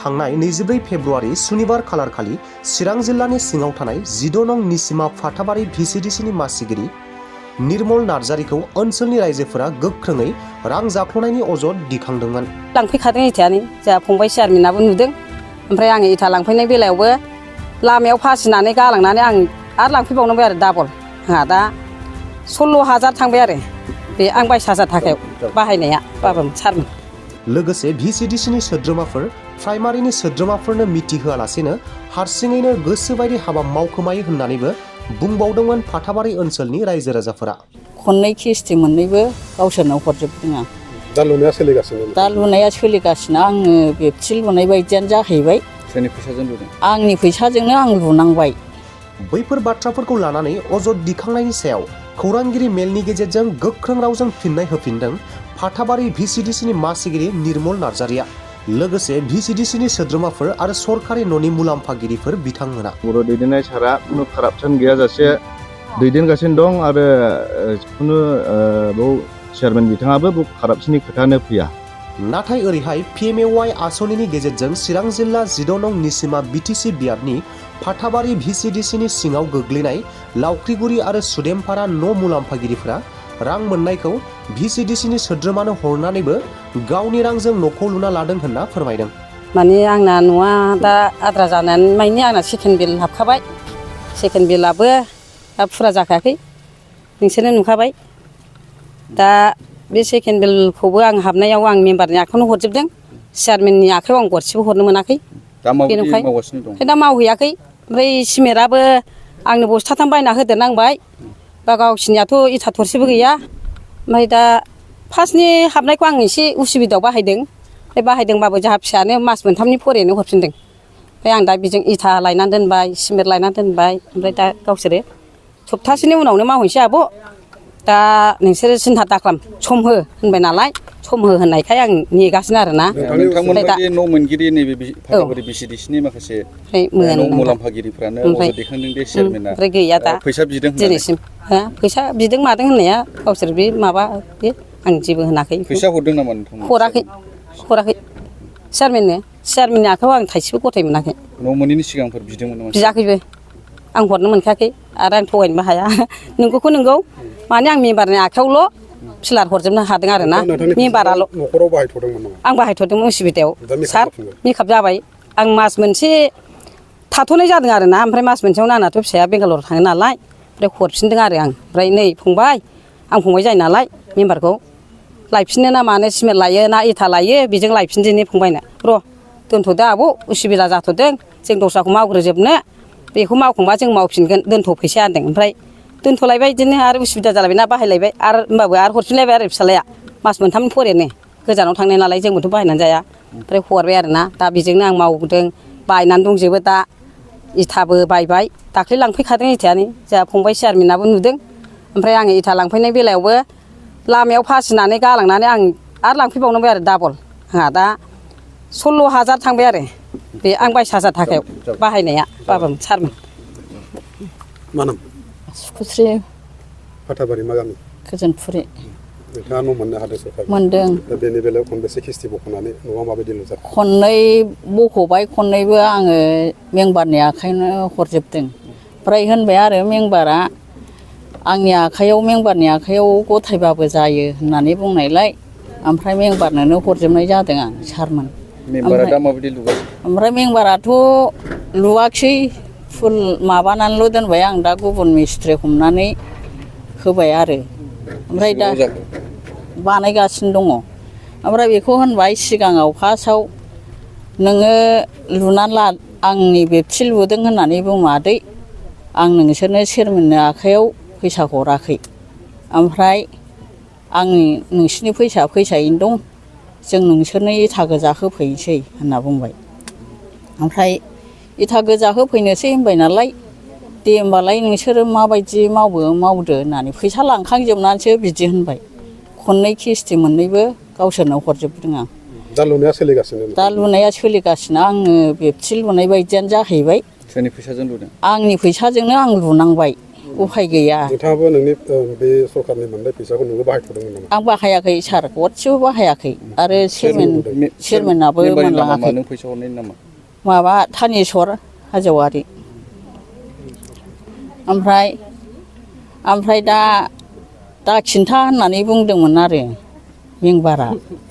थांनाय 24 फेब्रुआरि सुनिबार खालारखालि चिरां जिल्लानि सिङाव थानाय 12 नं निसिमा फाथाबारि VCDC नि मासिगिरि निर्मल नार्जारिखौ ओनसोलनि रायजोफोरा गोख्रोङै रां जाख्ल'नायनि अजद दिखांदोंमोन। लांफैखादों इथायानो जा फंबाय चेयारमेनाबो नुदों। ओमफ्राय आं इथा लांफैनाय बेलायावबो लामायाव फासिनानै गालांनानै आं आरो लांफैबावनांबाय आरो डाबल। आंहा दा 16,000 थांबाय आरो बे आं 22,000 थाखायाव बाहायनाया बाबामोन सारमोन। लोगोसे VCDC नि सोद्रोमाफोर प्राइमारिनि सोद्रोमाफोरनो मिथिहोआलासेनो हारसिङैनो गोसोबायदि हाबा मावखोमायो होननानैबो बुंबावदोंमोन फाथाबारि ओनसोलनि रायजो राजाफोरा। खननै किस्ति मोननैबो गावसोरनाव हरजोबदों आं। दा लुनाया सोलिगासिनो? दा लुनाया सोलिगासिनो। आङो बेबथि लुनाय बायदियानो जाहैबाय। सोरनि फैसाजों लुदों? आंनि फैसाजोंनो आं लुनांबाय। बैफोर बाथ्राफोरखौ लानानै अजद दिखांनायनि सायाव खौरांगिरि मेलनि गेजेरजों गोख्रों रावजों फिननाय होफिनदों फाथाबारि VCDC नि मासिगिरि निर्मल नार्जारिया। लोगोसे VCDC नि सोद्रोमाफोर आरो सरकारि न'नि मुलाम्फागिरिफोर बिथांमोना। बर' दैदेननाय सारा खुनु कारापसन गैयाजासे दैदेनगासिनो दं आरो जिखुनु बाव चेयारमेन बिथाङाबो कारापसननि खोथानो फैया। नाथाय ओरैहाय PMAY आसनिनि गेजेरजों चिरां जिल्ला 12 नं निसिमा BTC बियाबनि फाथाबारि VCDC नि सिङाव गोग्लैनाय लावख्रिगुरि आरो सुदेमपारा न' मुलाम्फागिरिफोरा रां मोननायखौ VCDC नि सोद्रोमानो हरनानैबो गावनि रांजों न'खौ लुना लादों होनना फोरमायदों। माने आंना न'आ दा आद्रा जानानै माने आंना सेकेन्ड बिल हाबखाबाय। सेकेन्ड बिलाबो दा फुरा जाखायाखै, नोंसोरनो नुखाबाय। दा बे सेकेन्ड बिलखौबो आं हाबनायाव आं मेम्बारनि आखायावनो हरजोबदों। चेयारमेननि आखायाव आं गरसेबो हरनो मोनाखै। दा मावहैयाखै। ओमफ्राय सिमेन्टआबो आंनो बस्थाथाम बायना होदेरनांबाय। बा गावसिनियाथ' इथा थरसेबो गैया। ओमफ्राय दा फार्स्टनि हाबनायखौ आं एसे उसुबिदायाव बाहायदों। ओमफ्राय बाहायदोंबाबो जोंहा फिसायानो मास मोनथामनि फरायनो हरफिनदों। ओमफ्राय आं दा बेजों इथा लायनानै दोनबाय, सिमेन्ट लायनानै दोनबाय। ओमफ्राय दा गावसोरो सप्तासेनि उनावनो मावहैनोसै आब'। दा नोंसोरो सिन्था दाखालाम सम हो होनबाय नालाय, सम हो होननायखाय आं नेगासिनो आरोना। नोंथांमोनबायदि न' मोनगिरि नैबे फाथाबारि VCDC नि माखासे न' मुलाम्फागिरिफ्रानो अजद दैखांदों दे चेयारमेना गैया दा फैसा बिदों दिनैसिम। फैसा बिदों मादों होननाया गावसोर बे माबा बे आं जेबो होनाखै। फैसा हरदों नामा नोंथांमोन? हराखै चेयारमेननि आखायाव आं थाइसेबो गथाय मोनाखै। न' मोनैनि सिगांफोर बिदोंमोन नामा? बियाखैबो। आं हरनो मोनखायाखै आरो आं थगायनोबो हाया। नोंगौखौ नोंगौ, माने आं मेम्बारनि आखायावल' फिलार हरजोबनो हादों आरो ना। मेम्बाराल'। न'खराव बाहायथ'दोंमोन नामा? आं बाहायथ'दोंमोन उसुबिदायाव। सार मेकआप जाबाय। आं मास मोनसे थाथ'नाय जादों आरो ना। ओमफ्राय मास मोनसेयावनो आंनाथ' फिसाया बेंगालराव थाङो नालाय। ओमफ्राय हरफिनदों आरो आं। ओमफ्राय नै फंबाय, आं फंबाय जायो नालाय मेम्बारखौ लायफिननो ना मानो सिमेन्ट लायो ना इथा लायो बेजों लायफिनदिनि फंबायनो। र' दोनथ'दो आब', उसुबिदा जाथ'दों, जों दस्राखौ मावग्रोजोबनो, बेखौ मावखांबा जों मावफिनगोन, दोनथ' फैसा होनदों। ओमफ्राय दोनथ'लायबाय बिदिनो आरो उसुबिदा जालायबायना बाहायलायबाय आरो होमबाबो आरो हरफिनलायबाय आरो फिसालाया मास मोनथामनि फरायानो गोजानाव थांनाय नालाय जोंबोथ' बाहायनानै जाया। ओमफ्राय हरबाय आरो ना। दा बेजोंनो आं मावदों, बायनानै दंजोबो दा। इथाबो बायबाय, दाख्लै लांफैखादों इथायानो जोंहा फंबाय चेयारमेनाबो नुदों। ओमफ्राय आङो इथा लांफैनाय बेलायावबो लामायाव फासिनानै गालांनानै आं आरो लांफैबावनांबाय आरो डाबल। आंहा दा 16,000 थांबाय आरो बे आं 22,000 थाखायाव बाहायनाया बाबामोन सारमोन। मा नाम? सुकुस्रि। फाथाबारि मा गामि? गोजोनपुरि। नोंथाङा न' मोननो हादों सरखार? मोनदों। दा बेनि बेलायाव खनबेसे किस्ति बख'नानै न'आ माबायदि लुजाखो? खननै बख'बाय, खननैबो आङो मेम्बारनि आखायावनो हरजोबदों। ओमफ्राय होनबाय आरो मेम्बारा आंनि आखायाव मेम्बारनि आखायाव गथायबाबो जायो होननानै बुंनायलाय ओमफ्राय मेम्बारनोनो हरजोबनाय जादों आं सारमोन। मेम्बारा दा माबायदि लुगासिनो? ओमफ्राय मेम्बाराथ' लुवाखिसै, फुल माबानानैल' दोनबाय। आं दा गुबुन मिस्ट्रि हमनानै होबाय आरो। ओमफ्राय दा बानायगासिनो दङ। ओमफ्राय बेखौ होनबाय सिगाङाव फार्स्टआव नोङो लुनानै ला, आंनि बेबथि लुदों होननानै बुंमादै, आं नोंसोरनो चेयारमेननि आखायाव फैसा हराखै। ओमफ्राय आंनि नोंसिनि फैसायैनो दं, जों नोंसोरनो इथा गोजा होफैनोसै होनना बुंबाय। ओमफ्राय इथा गोजा होफैनोसै होनबाय नालाय, दे होमबालाय नोंसोरो माबायदि मावो मावदो होननानै फैसा लांखांजोबनानैसो बिदि होनबाय। खननै किस्ति मोननैबो गावसोरनाव हरजोबदों आं। दा लुनाया सोलिगासिनो? दा लुनाया सोलिगासिनो। आङो बेबथि लुनाय बायदियानो जाहैबाय। सोरनि फैसाजों लुदों? आंनि फैसाजोंनो आं लुनांबाय। उफाय गैया नोंथाङाबो नोंनि बे सरखारनि मोननाय फैसाखौ नोङो बाहायथ'दोंमोन नामा आं बाहायाखै सार गरसेबो बाहायाखै आरो चेयारमेनाबो मोनलाङाखै नों फैसा हरनायनि नामा माबा थानेस्वर हाजवारि ओमफ्राय दा खिन्था होननानै बुंदोंमोन आरो मेंबारा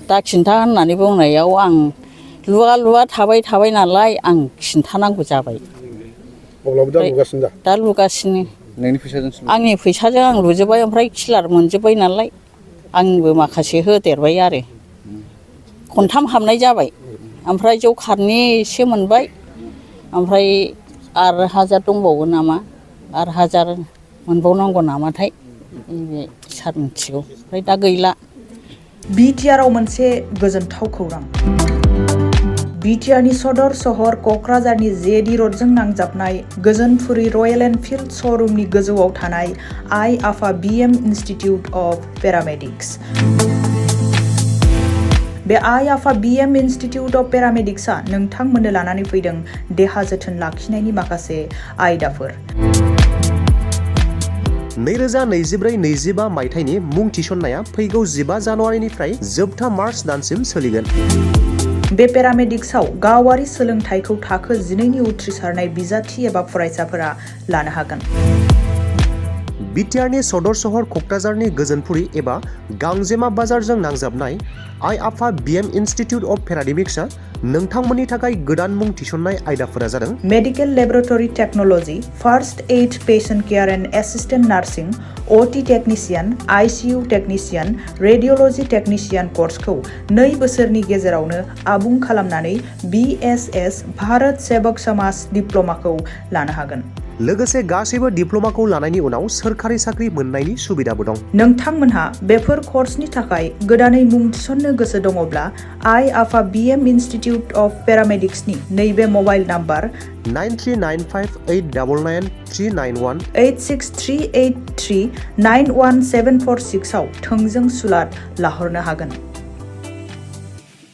दा खिन्था होननानै बुंनायाव आं लुवा थाबाय नालाय आं खिन्थानांगौ जाबाय अब्लाबो दा लुगासिनो दा लुगासिनो नोंनि फैसाजों आंनि फैसाजों आं लुजोब्बाय ओमफ्राय किलार मोनजोब्बाय नालाय आंबो माखासे होदेरबाय आरो खनथाम हाबनाय जाबाय ओमफ्राय जौ खारनि एसे मोनबाय ओमफ्राय आरो 1000 दंबावो नामा आरो 1000 मोनबावनांगौ नामाथाय बे सार मिथिगौ ओमफ्राय दा गैला बिटिआरआव मोनसे गोजोनथाव खौरां बिटिआरनि सदर सहर क'क्राझारनि जेडि र'डजों नांजाबनाय गोजोनपुरी रयेल एनफिल्ड श'रुमनि गोजौआव थानाय आइ आफा बिएम इनस्टिट्यूट अफ पेरामेडिक्स बे आइ आफा बिएम इनस्टिट्यूट अफ पेरामेडिक्सआ नोंथांमोननो लानानै फैदों देहा जोथोन लाखिनायनि माखासे आयदाफोर 2024-25 मायथाइनि मुं थिसननाया फैगौ 15 जानुवारिनिफ्राय जोबथा मार्च दानसिम सोलिगोन। बे पेरामेडिक्सआव गावारि सोलोंथाइखौ थाखो 12नि उथ्रिसारनाय बिजाथि एबा फरायसाफोरा लानो हागोन। बिटिआरनि सदर सहर क'क्राझारनि गोजोनपुरी एबा गांजेमा बाजारजों नांजाबनाय आइ आफा बिएम इनस्टिट्यूट अफ पेरामेडिक्सआ नोंथांमोननि थाखाय गोदान मुं थिसननाय आयदाफोरा जादों medical laboratory technology, first aid patient care and assistant nursing, OT technician, ICU technician, radiology technician कोर्सखौ 2 बोसोरनि गेजेरावनो आबुं खालामनानै बीएसएस भारत सेवक समाज डिप्लोमाखौ लानो हागोन। लोगोसे गासैबो डिप्लोमाखौ लानायनि उनाव सोरखारि साख्रि मोननायनि सुबिदाबो दं। नोंथांमोनहा बेफोर कर्सनि थाखाय गोदानै मुं थिसननो गोसो दङब्ला आइ आफा बिएम इनस्टिट्यूट अफ पेरामेडिक्सनि नैबे मबाइल नाम्बार 9395899391 86383917446 आव थोंजों सुलाद लाहरनो हागोन।